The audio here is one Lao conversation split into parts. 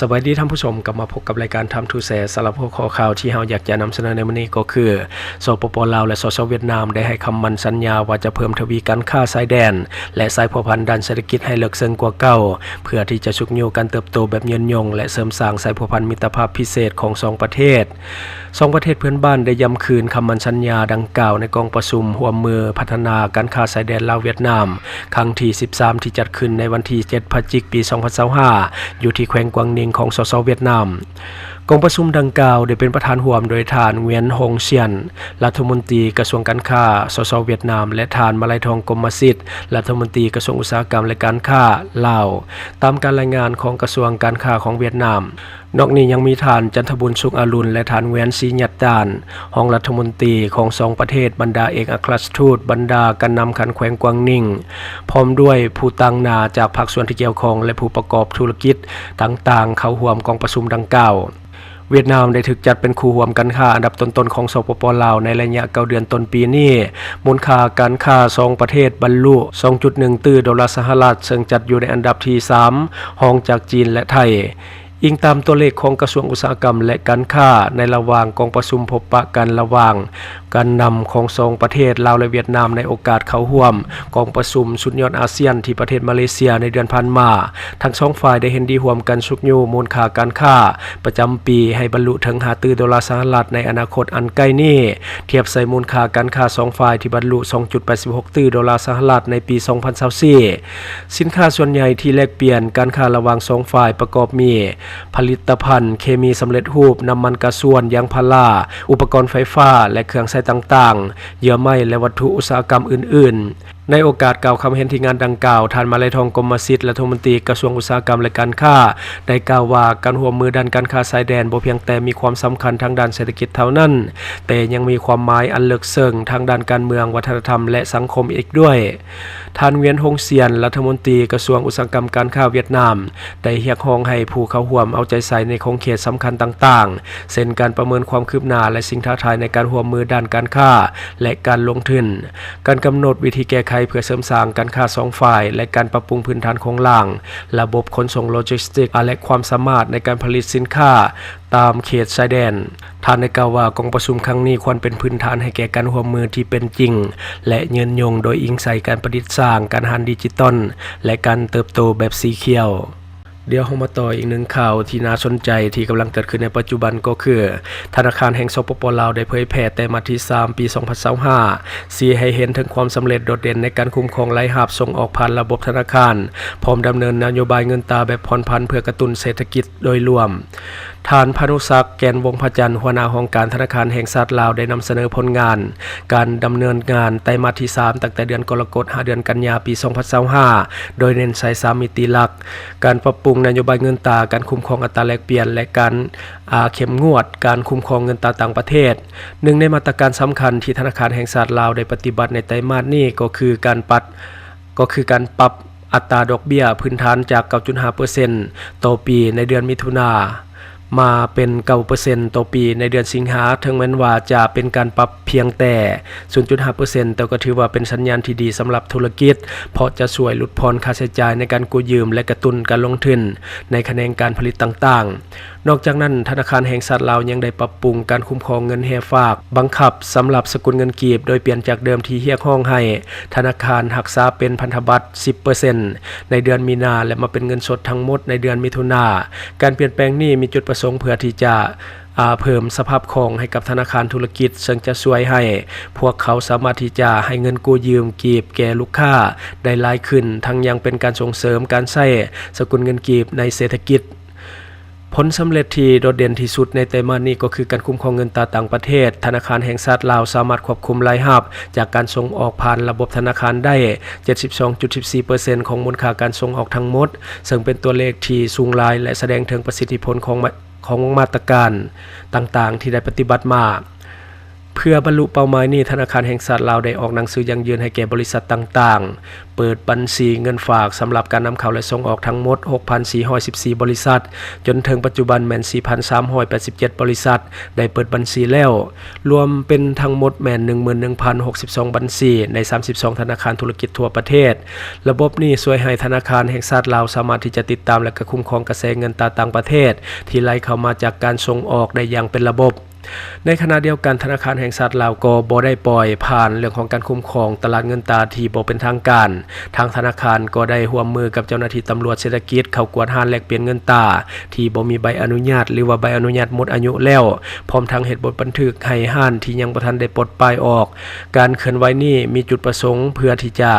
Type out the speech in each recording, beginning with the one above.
ສະບາຍດີທ່ານຜູ້ຊົມ, ກັບມາພົບກັບລາຍການ Time to Share. ສຳລັບຫົວຂໍ້ຂ່າວທີ່ເຮົາຢາກຈະນຳສະເໜີໃນມື້ນີ້ກໍຄື ສປປ ລາວ ແລະ ສສ ຫວຽດນາມ ໄດ້ໃຫ້ຄຳໝັ້ນສັນຍາວ່າຈະເພີ່ມທະວີການຄ້າຊາຍແດນ ແລະ ສາຍພົວພັນດ້ານເສດຖະກິດໃຫ້ເລິກເຊິ່ງກວ່າເກົ່າ, ເພື່ອທີ່ຈະຊຸກຍູ້ການເຕີບໂຕແບບຍືນຍົງ ແລະ ເສີມສ້າງສາຍພົວພັນມິດຕະພາບພິເສດຂອງສອງປະເທດ. ສອງປະເທດເພື່ອນບ້ານໄດ້ຢ້ຳຄືນຄຳໝັ້ນສັນຍາດັ່ງກ່າວໃນກອງປະຊຸມຮ່ວມມືພັດທະນາການຄ້າຊາຍແດນລາວ-ຫວຽດນາມ ຄັ້ງທີສິບສາມ ທີ່ຈັດຂຶ້ນໃນວັນທີເຈັດ ພະຈິກ ປີສອງພັນຊາວຫ້າ ຢູ່ທີ່ແຂວງກວາງນິງຂອງ ສສ ຫວຽດນາມ. ກອງປະຊຸມດັ່ງກ່າວໄດ້ເປັນປະທານຮ່ວມໂດຍທ່ານ ຫງວຽນ ຫົງຊຽນ ລັດຖະມົນຕີກະຊວງການຄ້າ ສສ ຫວຽດນາມ ແລະ ທ່ານ ມາໄລທອງ ກົມມະສິດ ລັດຖະມົນຕີກະຊວງອຸດສາຫະກຳ ແລະ ການຄ້າລາວ, ຕາມການລາຍງານຂອງກະຊວງການຄ້າຂອງຫວຽດນາມ. ນອກນີ້ຍັງມີທ່ານ ຈັນທະບຸນ ສຸກອະລຸນ ແລະ ທ່ານ ແຫວນ ສີຍາດຕານ ຮອງລັດຖະມົນຕີຂອງສອງປະເທດ, ບັນດາເອກອັກຄະລັດຖະທູດ, ບັນດາການນຳຂັ້ນແຂວງກວາງນິງ, ພ້ອມດ້ວຍຜູ້ຕາງໜ້າຈາກພາກສ່ວນທີ່ກ່ຽວຂ້ອງ ແລະ ຜູ້ປະກອບທຸລະກິດຕ່າງໆ ເຂົ້າຮ່ວມກອງປະຊຸມດັ່ງກ່າວ. ຫວຽດນາມໄດ້ຖືກຈັດເປັນຄູ່ຮ່ວມການຄ້າອັນດັບຕົ້ນໆຂອງ ສປປ ລາວ ໃນໄລຍະເກົ້າເດືອນຕົ້ນປີນີ້. ມູນຄ່າການຄ້າສອງປະເທດບັນລຸສອງຈຸດໜຶ່ງຕື້ໂດລາສະຫະລັດ, ເຊິ່ງຈັດຢູ່ໃນອັນດັບທີສາມ ຮອງຈາກຈີນ ແລະ ໄທ. ອີງຕາມຕົວເລກຂອງກະຊວງອຸດສາຫະກຳ ແລະ ການຄ້າ, ໃນລະຫວ່າງກອງປະຊຸມພົບປະກັນລະຫວ່າງການນຳຂອງສອງປະເທດ ລາວ ແລະ ຫວຽດນາມ ໃນໂອກາດເຂົ້າຮ່ວມກອງປະຊຸມສຸດຍອດອາຊຽນທີ່ປະເທດມາເລເຊຍໃນເດືອນຜ່ານມາ, ທັງສອງຝ່າຍໄດ້ເຫັນດີຮ່ວມກັນຊຸກຍູ້ມູນຄ່າການຄ້າປະຈຳປີໃຫ້ບັນລຸເຖິງຫ້າຕື້ໂດລາສະຫະລັດໃນອະນາຄົດອັນໃກ້ນີ້, ທຽບໃສ່ມູນຄ່າການຄ້າສອງຝ່າຍທີ່ບັນລຸສອງຈຸດແປດສິບຫົກຕື້ໂດລາສະຫະລັດໃນປີສອງພັນຊາວສີ່. ສິນຄ້າສ່ວນໃຫຍ່ທີ່ແລກປ່ຽນການຄ້າລະຫວ່າງສອງຝ່າຍປະກອບມີ ຜະລິດຕະພັນເຄມີສຳເລັດຮູບ, ນ້ຳມັນກາຊວນ, ຢາງພາລາ, ອຸປະກອນໄຟຟ້າ ແລະ ເຄື່ອງໃຊ້ຕ່າງໆ, ເຍື່ອໄມ້ ແລະ ວັດຖຸອຸດສາຫະກຳອື່ນໆ. ໃນໂອກາດກ່າວຄຳເຫັນທີ່ງານດັ່ງກ່າວ, ທ່ານ ມາໄລທອງ ກົມມະສິດ ລັດຖະມົນຕີກະຊວງອຸດສາຫະກຳ ແລະ ການຄ້າ ໄດ້ກ່າວວ່າ ການຮ່ວມມືດ້ານການຄ້າຊາຍແດນບໍ່ພຽງແຕ່ມີຄວາມສຳຄັນທາງດ້ານເສດຖະກິດເທົ່ານັ້ນ, ແຕ່ຍັງມີຄວາມໝາຍອັນເລິກເຊິ່ງທາງດ້ານການເມືອງ, ວັດທະນະທຳ ແລະ ສັງຄົມອີກດ້ວຍ. ທ່ານ ຫວຽນ ຫົງຊຽນ ລັດຖະມົນຕີກະຊວງອຸດສາຫະກຳການຄ້າຫວຽດນາມ ໄດ້ຮຽກຮ້ອງໃຫ້ຜູ້ເຂົ້າຮ່ວມເອົາໃຈໃສ່ໃນຂົງເຂດສຳຄັນຕ່າງໆ ເຊັ່ນ ການປະເມີນຄວາມຄືບໜ້າ ແລະ ສິ່ງທ້າທາຍໃນການຮ່ວມມືດ້ານການຄ້າ ແລະ ການລົງທຶນ, ການກຳນົດວິທີແກ້ໄຂເພື່ອເສີມສ້າງການຄ້າສອງຝ່າຍ ແລະ ການປັບປຸງພື້ນຖານໂຄງລ່າງ, ລະບົບຂົນສົ່ງໂລຈິສຕິກ ແລະ ຄວາມສາມາດໃນການຜະລິດສິນຄ້າ ຕາມເຂດຊາຍແດນ. ທ່ານໄດ້ກ່າວວ່າ ກອງປະຊຸມຄັ້ງນີ້ຄວນເປັນພື້ນຖານໃຫ້ແກ່ການຮ່ວມມືທີ່ເປັນຈິງ ແລະ ຍືນຍົງ, ໂດຍອີງໃສ່ການປະດິດສ້າງ, ການຫັນດິຈິຕອນ ແລະ ການເຕີບໂຕແບບສີຂຽວ. ດຽວເຮົາມາຕໍ່ອີກໜຶ່ງຂ່າວທີ່ໜ້າສົນໃຈທີ່ກຳລັງເກີດຂຶ້ນໃນປັດຈຸບັນ ກໍຄື ທະນາຄານແຫ່ງ ສປປ ລາວ ໄດ້ເຜີຍແຜ່ໄຕມາດທີສາມ ປີສອງພັນຊາວຫ້າ ຊີ້ໃຫ້ເຫັນເຖິງຄວາມສຳເລັດໂດດເດັ່ນໃນການຄຸ້ມຄອງລາຍຮັບສົ່ງອອກຜ່ານລະບົບທະນາຄານ, ພ້ອມດຳເນີນນະໂຍບາຍເງິນຕາແບບຜ່ອນຜັນເພື່ອກະຕຸ້ນເສດຖະກິດໂດຍລວມ. ທ່ານ ພານຸສັກ ແກ່ນວົງພະຈັນ ຫົວໜ້າຫ້ອງການທະນາຄານແຫ່ງຊາດລາວ ໄດ້ນຳສະເໜີຜົນງານການດຳເນີນງານໄຕມາດທີສາມ ຕັ້ງແຕ່ເດືອນກໍລະກົດ ຫາເດືອນກັນຍາ ປີສອງພັນຊາວຫ້າ ໂດຍເນັ້ນໃສ່ສາມມິຕິຫຼັກ: ການປັບປຸງນະໂຍບາຍເງິນຕາ, ການຄຸ້ມຄອງອັດຕາແລກປ່ຽນ ແລະ ການ ອາ ເຂັ້ມງວດການຄຸ້ມຄອງເງິນຕາຕ່າງປະເທດ. ໜຶ່ງໃນມາດຕະການສຳຄັນທີ່ທະນາຄານແຫ່ງຊາດລາວໄດ້ປະຕິບັດໃນໄຕມາດນີ້ ກໍຄືການປັດ ກໍຄືການປັບອັດຕາດອກເບ້ຍພື້ນຖານຈາກ ເກົ້າຈຸດຫ້າເປີເຊັນຕໍ່ປີໃນເດືອນມິຖຸນາ ມາເປັນ ເກົ້າເປີເຊັນຕໍ່ປີໃນເດືອນສິງຫາ. ເຖິງແມ່ນວ່າຈະເປັນການປັບພຽງແຕ່ ສູນຈຸດຫ້າເປີເຊັນ ແຕ່ກໍຖືວ່າເປັນສັນຍານທີ່ດີສຳລັບທຸລະກິດ, ເພາະຈະຊ່ວຍຫຼຸດຜ່ອນຄ່າໃຊ້ຈ່າຍໃນການກູ້ຢືມ ແລະ ກະຕຸ້ນການລົງທຶນໃນຂະແໜງການຜະລິດຕ່າງໆ. ນອກຈາກນັ້ນ, ທະນາຄານແຫ່ງຊາດລາວຍັງໄດ້ປັບປຸງການຄຸ້ມຄອງເງິນແຮ່ຝາກ, ບັງຄັບສຳລັບສະກຸນເງິນກີບ, ໂດຍປ່ຽນຈາກເດີມທີ່ຮຽກຮ້ອງໃຫ້ທະນາຄານຮັກສາເປັນພັນທະບັດ ສິບເປີເຊັນ ໃນເດືອນມີນາ ແລະ ມາເປັນເງິນສົດທັງໝົດໃນເດືອນມິຖຸນາ. ການປ່ຽນແປງນີ້ມີຈຸດປະສົງເພື່ອທີ່ຈະ ອາ ເພີ່ມສະພາບຄ່ອງໃຫ້ກັບທະນາຄານທຸລະກິດ, ເຊິ່ງຈະຊ່ວຍໃຫ້ພວກເຂົາສາມາດທີ່ຈະໃຫ້ເງິນກູ້ຢືມກີບແກ່ລູກຄ້າໄດ້ຫຼາຍຂຶ້ນ, ທັງຍັງເປັນການສົ່ງເສີມການໃຊ້ສະກຸນເງິນກີບໃນເສດຖະກິດ. ຜົນສຳເລັດທີ່ໂດດເດັ່ນທີ່ສຸດໃນໄຕມາດນີ້ກໍຄືການຄຸ້ມຄອງເງິນຕາຕ່າງປະເທດ. ທະນາຄານແຫ່ງຊາດລາວສາມາດຄວບຄຸມລາຍຮັບຈາກການສົ່ງອອກຜ່ານລະບົບທະນາຄານໄດ້ ເຈັດສິບສອງຈຸດສິບສີ່ເປີເຊັນ ຂອງມູນຄ່າການສົ່ງອອກທັງໝົດ, ເຊິ່ງເປັນຕົວເລກທີ່ສູງຫຼາຍ ແລະ ສະແດງເຖິງປະສິດທິຜົນຂອງມາ ຂອງມາດຕະການຕ່າງໆທີ່ໄດ້ປະຕິບັດມາ. ເພື່ອບັນລຸເປົ້າໝາຍນີ້, ທະນາຄານແຫ່ງຊາດລາວໄດ້ອອກໜັງສືຢັ້ງຢືນໃຫ້ແກ່ບໍລິສັດຕ່າງໆ ເປີດບັນຊີເງິນຝາກສຳລັບການນຳເຂົ້າ ແລະ ສົ່ງອອກທັງໝົດ ຫົກພັນສີ່ຮ້ອຍສິບສີ່ ບໍລິສັດ, ຈົນເຖິງປັດຈຸບັນແມ່ນ ສີ່ພັນສາມຮ້ອຍແປດສິບເຈັດ ບໍລິສັດ ໄດ້ເປີດບັນຊີແລ້ວ, ລວມເປັນທັງໝົດແມ່ນ ໜຶ່ງໝື່ນໜຶ່ງພັນຫົກສິບສອງ ບັນຊີ ໃນ ສາມສິບສອງ ທະນາຄານທຸລະກິດທົ່ວປະເທດ. ລະບົບນີ້ຊ່ວຍໃຫ້ທະນາຄານແຫ່ງຊາດລາວສາມາດທີ່ຈະຕິດຕາມ ແລະ ກະຄຸ້ມຄອງກະແສເງິນຕາຕ່າງປະເທດ ທີ່ໄຫຼເຂົ້າມາຈາກການສົ່ງອອກໄດ້ຢ່າງເປັນລະບົບ. ໃນຂະນະດຽວກັນ, ທະນາຄານແຫ່ງຊາດລາວກໍບໍ່ໄດ້ປ່ອຍຜ່ານເລື່ອງຂອງການຄຸ້ມຄອງຕະຫຼາດເງິນຕາທີ່ບໍ່ເປັນທາງການ. ທາງທະນາຄານກໍໄດ້ຮ່ວມມືກັບເຈົ້າໜ້າທີ່ຕຳຫຼວດເສດຖະກິດເຂົ້າກວດຮ້ານແລກປ່ຽນເງິນຕາທີ່ບໍ່ມີໃບອະນຸຍາດ ຫຼືວ່າໃບອະນຸຍາດໝົດອາຍຸແລ້ວ, ພ້ອມທັງເຮັດບົດບັນທຶກໃຫ້ຮ້ານທີ່ຍັງບໍ່ທັນໄດ້ປົດປ້າຍອອກ. ການເຄື່ອນໄຫວນີ້ມີຈຸດປະສົງເພື່ອທີ່ຈະ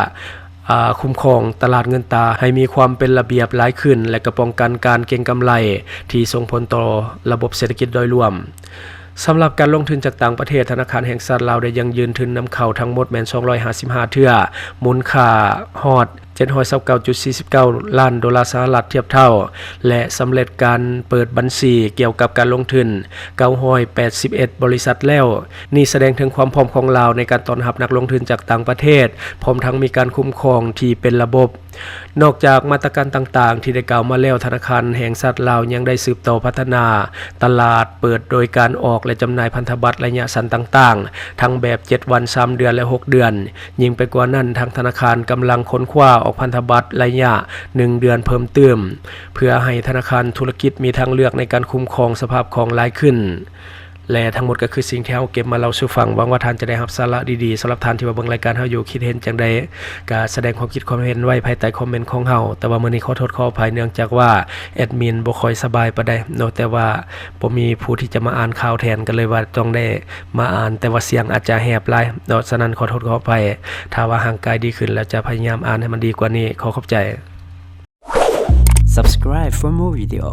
ອາ ຄຸ້ມຄອງຕະຫຼາດເງິນຕາໃຫ້ມີຄວາມເປັນລະບຽບຫຼາຍຂຶ້ນ ແລະ ກໍປ້ອງກັນການເກັງກຳໄລທີ່ສົ່ງຜົນຕໍ່ລະບົບເສດຖະກິດໂດຍລວມ. ສຳລັບການລົງທຶນຈາກຕ່າງປະເທດ, ທະນາຄານແຫ່ງຊາດລາວໄດ້ຢັ້ງຢືນທຶນນຳເຂົ້າທັງໝົດແມ່ນ ສອງຮ້ອຍຫ້າສິບຫ້າ ເທື່ອ, ມູນຄ່າຮອດ ເຈັດຮ້ອຍຊາວເກົ້າຈຸດສີ່ສິບເກົ້າ ລ້ານໂດລາສະຫະລັດທຽບເທົ່າ ແລະ ສຳເລັດການເປີດບັນຊີກ່ຽວກັບການລົງທຶນ ເກົ້າຮ້ອຍແປດສິບເອັດ ບໍລິສັດແລ້ວ. ນີ້ສະແດງເຖິງຄວາມພ້ອມຂອງລາວໃນການຕ້ອນຮັບນັກລົງທຶນຈາກຕ່າງປະເທດ, ພ້ອມທັງມີການຄຸ້ມຄອງທີ່ເປັນລະບົບ. ນອກຈາກມາດຕະການຕ່າງໆທີ່ໄດ້ກ່າວມາແລ້ວ, ທະນາຄານແຫ່ງຊາດລາວຍັງໄດ້ສືບຕໍ່ພັດທະນາຕະຫຼາດເປີດໂດຍການອອກ ແລະ ຈຳໜ່າຍພັນທະບັດໄລຍະສັ້ນຕ່າງໆ, ທັງແບບເຈັດວັນ, ສາມເດືອນ ແລະ ຫົກເດືອນ. ຍິ່ງໄປກວ່ານັ້ນ, ທາງທະນາຄານກຳລັງຄົ້ນຄວ້າອອກພັນທະບັດໄລຍະໜຶ່ງເດືອນເພີ່ມຕື່ມ, ເພື່ອໃຫ້ທະນາຄານທຸລະກິດມີທາງເລືອກໃນການຄຸ້ມຄອງສະພາບຄ່ອງຫຼາຍຂຶ້ນ. ແລະ ທັງໝົດກໍຄືສິ່ງທີ່ເຮົາເກັບມາເລົ່າສູ່ຟັງ. ຫວັງວ່າທ່ານຈະໄດ້ຮັບສາລະດີໆ. ສຳລັບທ່ານທີ່ວ່າເບິ່ງລາຍການເຮົາຢູ່, ຄິດເຫັນຈັ່ງໃດ ກໍສະແດງຄວາມຄິດຄວາມເຫັນໄວ້ພາຍໃຕ້ຄອມເມັນຂອງເຮົາ. ແຕ່ວ່າມື້ນີ້ຂໍໂທດຂໍອະໄພ ເນື່ອງຈາກວ່າແອດມິນບໍ່ຄ່ອຍສະບາຍປານໃດເນາະ, ແຕ່ວ່າບໍ່ມີຜູ້ທີ່ຈະມາອ່ານຂ່າວແທນ, ກໍເລີຍວ່າຕ້ອງໄດ້ ມາອ່ານ, ແຕ່ວ່າສຽງອາດຈະແຫບຫຼາຍເນາະ, ສະນັ້ນຂໍໂທດຂໍອະໄພ. ຖ້າວ່າຮ່າງກາຍດີຂຶ້ນແລ້ວ ຈະພະຍາຍາມອ່ານໃຫ້ມັນດີກວ່ານີ້. ຂໍຂອບໃຈ. Subscribe for more video.